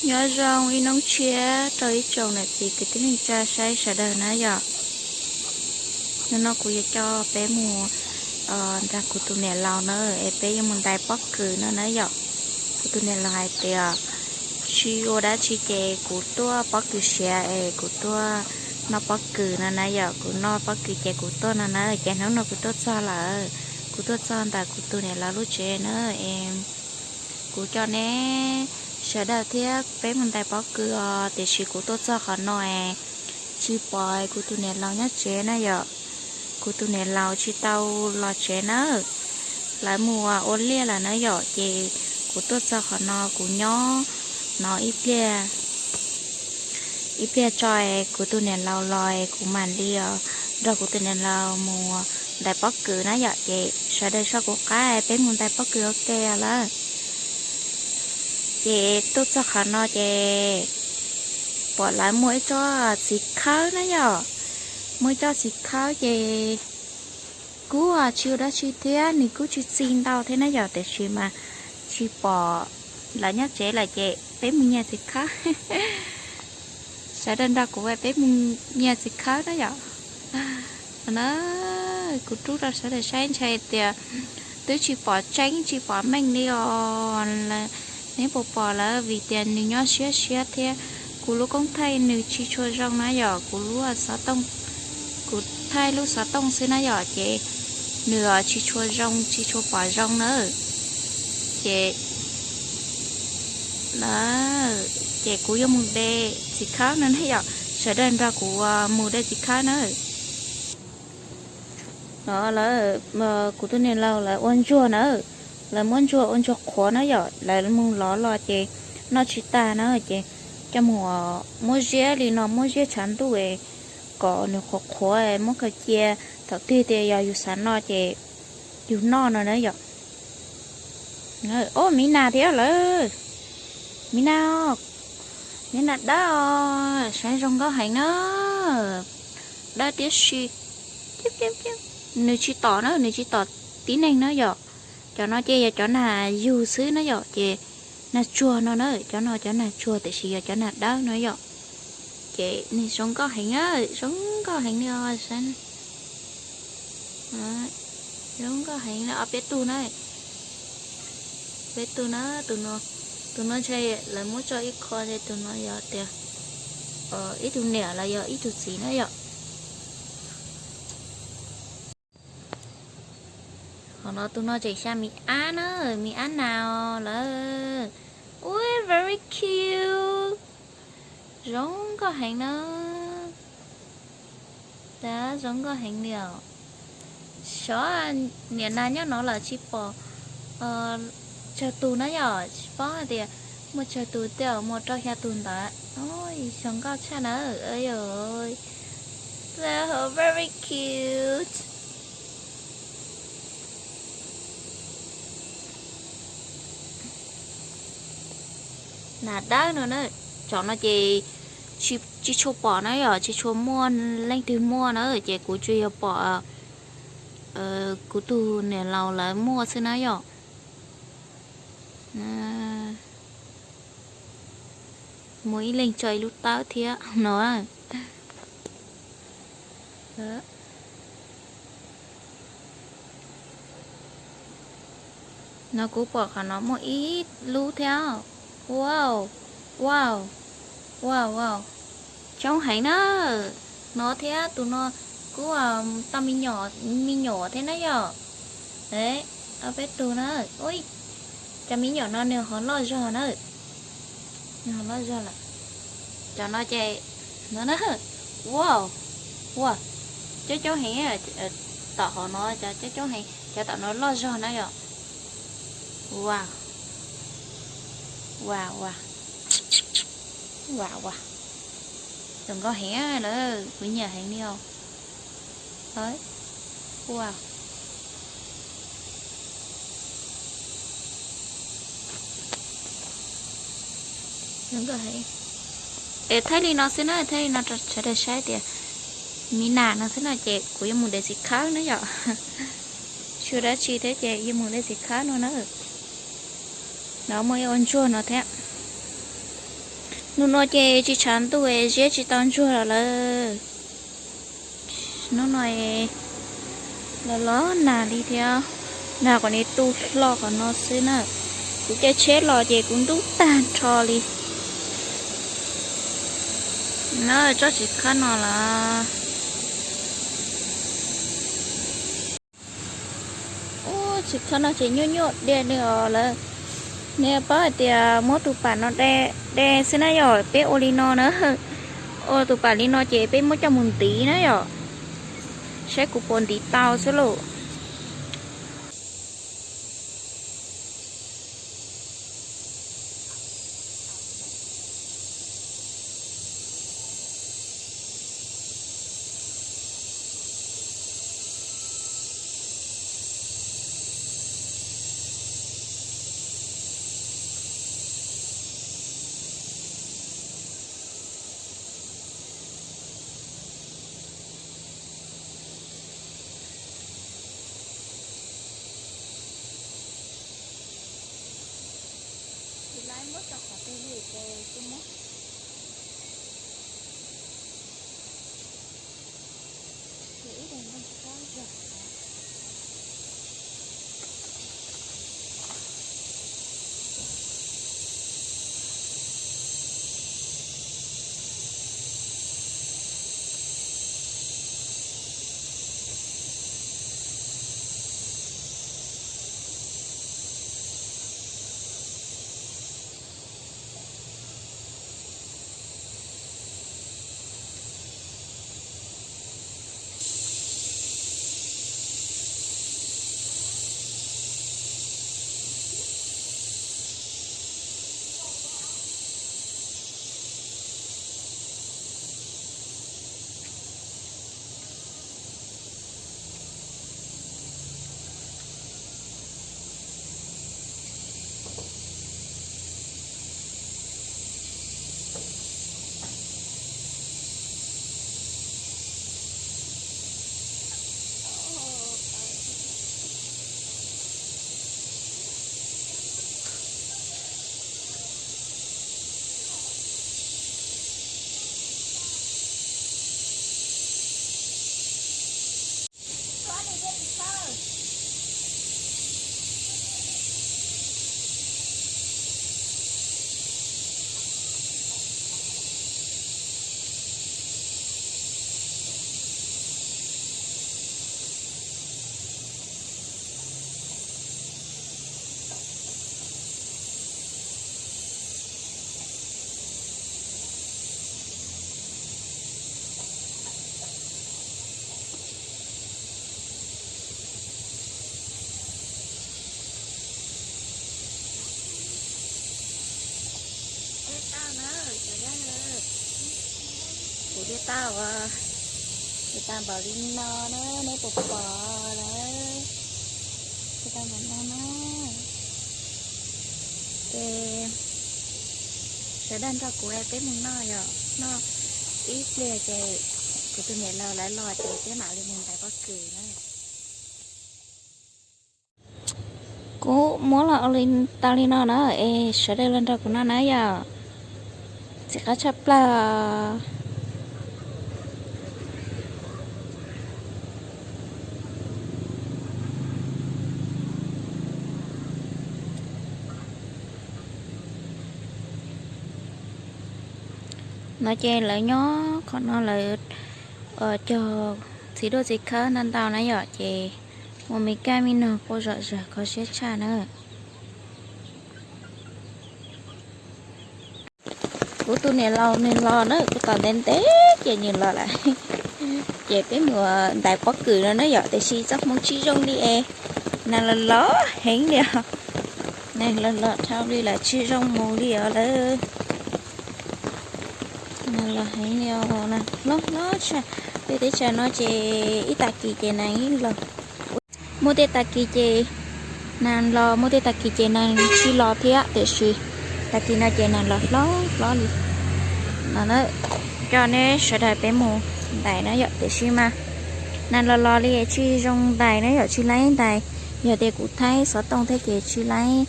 Nyob zoo ib hnub tshiab rau ib tsoom niam txiv kwv tij neej tsa saib sawv daws na yom. Hnub no kuv yuav coj peb mus nrog kuv tus niam laus na, es peb yuav mus ntais pob kws no na yom. Kuv tus niam laus hais tias tsis ua dab tsi ces kuv tuaj pob kws siav es kuv tuaj noj pob kws no na yom. Kuv noj pob kws ces kuv tuaj no na, ces hnub no kuv tuaj txog lawm. Kuv tuaj txog ntawm kuv tus niam laus lub tsev na, es kuv coj neb sawv daws thiab peb mus ntais pob kws os, tiam sis kuv tuaj txog qhov no es tsis pom kuv tus niam laus nyob tsev na yom. Kuv tus niam laus tsis tau los tsev na, lawv mus ua liaj lawm na yom, ces kuv tuaj txog qhov no kuv nyob no ib pliag, ib pliag tso es kuv tus niam laus los es kuv mam li nrog kuv tus niam laus mus ntais pob kws na yom, ces sawv daws soj kuv qab peb mus ntais pob kws ua ke lawm. Ces tuaj txog qhov no ces pom lawv muaj ib tsob txiv khawb na yom, muaj ib tsob txiv khawb ces kuj tsis ua dab tsi thiab, nws kuj tsis txi ntau thiab na yom, tiam sis mas tsis pom lawv nyob tsev lawm ces peb mus nyiag txiv khawb. Sawv daws nrog kuv peb mus nyiag txiv khawb na yom. Na, kuv rub rau sawv daws saib ntshai tias twb tsis pom tseeb tsis pom meej li os. Neb puas pom lawm, vim tias nws nyob siab siab thiab kuv lub koob thaij nws tsis tshua zoo na yom, kuv lub xov tooj, kuv thaij lub xov tooj xwb na yom, ces nws tsis tshua zoo tsis tshua pom zoo na. Ces, ces kuv yuav mus de txiv khawb no na yom, sawv daws nrog kuv mus de txiv khawb na. No lawv, kuv tus niam laus lawv ua ntsuag na, lawv muab ntsuag ua ntsuag qhuav na yom, lawv mus lov los ces noj tsis tag na, ces coj mus muab ziab li no, muab ziab tshav ntuj kom nws qhuav qhuav muab khaws cia, thaum twg tias yog yus xav noj ces yus noj no na yom. Ob, miv nas thiab lawm, miv nas, miv nas dawb os, saib zoo nkauj heev na, dawb tiab si. Nws tsis tom na, nws tsis tom tib neeg na yom. Cov no ces yog cov nag yug xwb na yom, ces nag tsuag no na, cov no cov nag tsuag tiam sis yog cov nag dawb no yom. Ces nws zoo nkauj heev, zoo nkauj heev li os. Zoo nkauj heev li. Ob peb tug na, peb tug na, tus no, tus no ntshe lawv muab tso ib qho, tus no yog tias ib tug niam los yog ib tug txiv na yom. Qhov no tus no tseem xya miv ab na, miv ab nas lawm. Ui, very cute. Zoo nkauj heev na. Tab zoo nkauj heev li os. Xyov niam nas nyob no lawm tsis pom tsawg tus na yom, tsis paub hais tias muaj tsawg tus, tej zaum muaj rau xya tus ntawd. Zoo nkauj tshaj na. Very cute. Nas dawb no na, cov no ces tsis tshua pom na yom, tsis tshua muaj leej twg muaj na, ces kuv tsuas yog pom kuv tus niam laus lawv muaj xwb na yom. Muaj ib leeg tso ib lub tawb thiab no. No kuv pom qhov no muaj ib lub thiab. Wow, wow, wow, wow. Coob heev na. No thiab tus no kuj tau me nyuam thiab na yom. Ob peb tug na. Cov me nyuam no nws ho loj zog na. Nws ho loj zog lawm. Cov no ces, no na, wow, wow, coob coob heev. Tom hauv no cov coob coob heev, cov tom no loj zog na yom. Wow, wow, wow, wow, wow. Zoo nkauj heev lawm, kuv nyiam heev li os. Wow. Es thaij li no xwb na, thaij li no rau sawv daws saib tias miv nas no xwb no ces kuv yuav mus de txiv khawb na yom. Tsis ua dab tsi thiab ces yuav mus de txiv khawb no na. No muaj ib ua ntsuag no thiab. Hnub no ces tsis tshav ntuj, ziab tsis tau ntsuag lawm. Hnub no los los nag li thiab, nag kom nws tu hlo qhov no xwb na. Kuv caij tsheb los ces kuv ntub tag nrho li. Na, tsob txiv khawb no los, ub, txiv khawb no ces nyuaj nyuaj diaj li os lawm. Nej paub hais tias muab tus pam no de, de xwb na yom, peb ua li no na. Ua tus pam li no ces peb muab coj mus ntiv na yom. Saib kuv puas ntiv tau xwb lauj. Tsis laib muab rau qhov twg li ces tsis muab. Ces ib daim nplooj tsob zog. Kuv thiaj tau, thiaj tau npaum li no na, neb puas pom na? Thiaj tau npaum no na. Ces sawv daws nrog kuv peb mus noj yom, noj ib pliag ces kuv tus niam laus lawv los ces peb mam li mus ntais pob kws na. Kuv muab los ua li, tau li no na, es sawv daws los nrog kuv noj na yom. Txiv qab tshaj plaws. No ces lawv nyob qhov no lawv cog txiv duaj txiv khawb ntau ntau na yom, ces ua me kab me noog quaj zom zaws kho siab tshaj na. Kuv tus niam laus nws los na, kuv tos ntev ntev ces nws los lawm. Ces peb mus ntais pob kws no na yom, tiam sis txoj hmoo tsis zoo li es, nag los los heev li os. Nag los los dhau li lawm tsis zoo mus li os lawm. Nag los heev li os, nag hlob hlob tshaj. Peb teb chaws no ces ib tag kis ces nag ib los. Muaj tej tag kis ces nag los, muaj tej tag kis ces nag tsis los thiab, tiam sis tag kis no ces nag los hlob hlob li no. Coj neb sawv daws peb mus ntais na yom, tiam sis mas nag los los li tsis zoo ntais na yom, tsis laib ntais. Yog tias kuv thaij xov tooj thiab ces tsis laib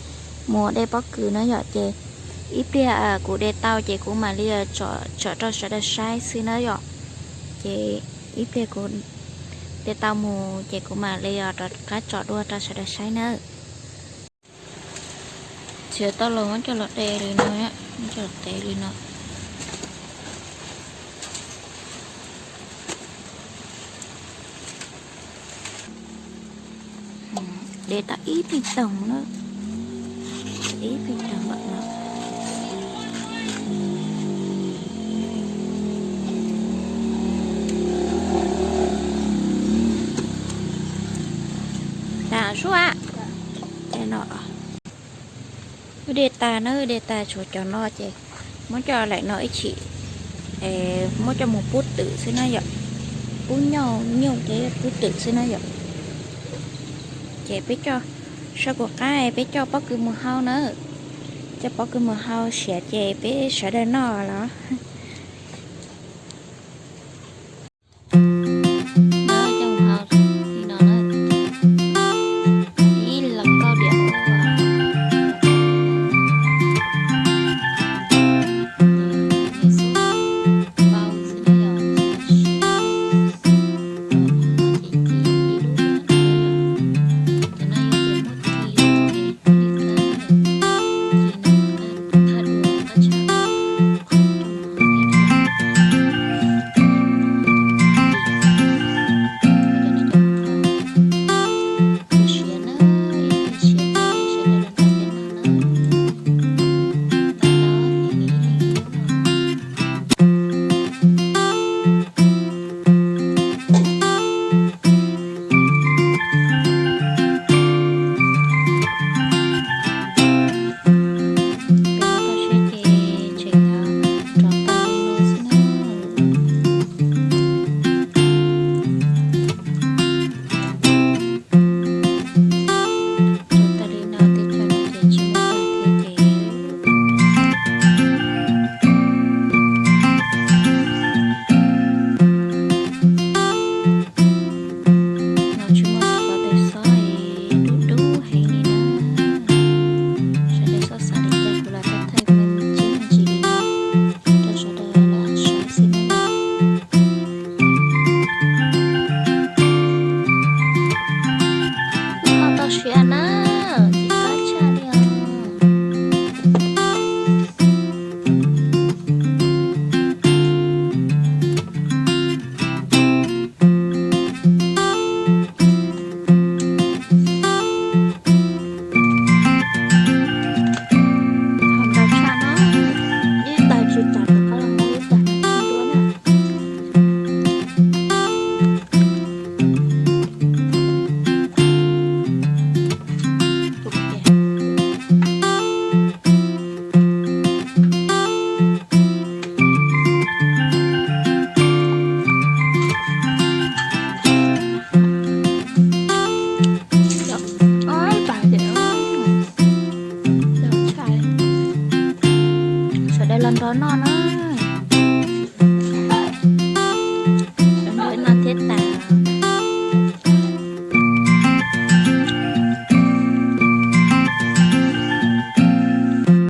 mus de pob kws na yom, ces Ib pliag kuv de tau ces kuv mam li tsom rau sawv daws saib xwb na yom. Ces ib pliag kuv de tau mus ces kuv mam li rov qab tsom dua rau sawv daws saib nawb. Txiav tau los muab coj los de li no, muab coj los de li no. De tau ib plig toog na, ib plig toog lawm no. Tas sua, no, de tas na, de tas tshuav cov no ces muab coj lawm no ib chim, muab coj mus pub twm xwb na yom. Pub nyooj nyooj ces pub twm xwb na yom. Ces peb coj, sab kuv qab peb coj pob kws mus hau na, coj pob kws mus hau siav ces peb sawv daws noj los.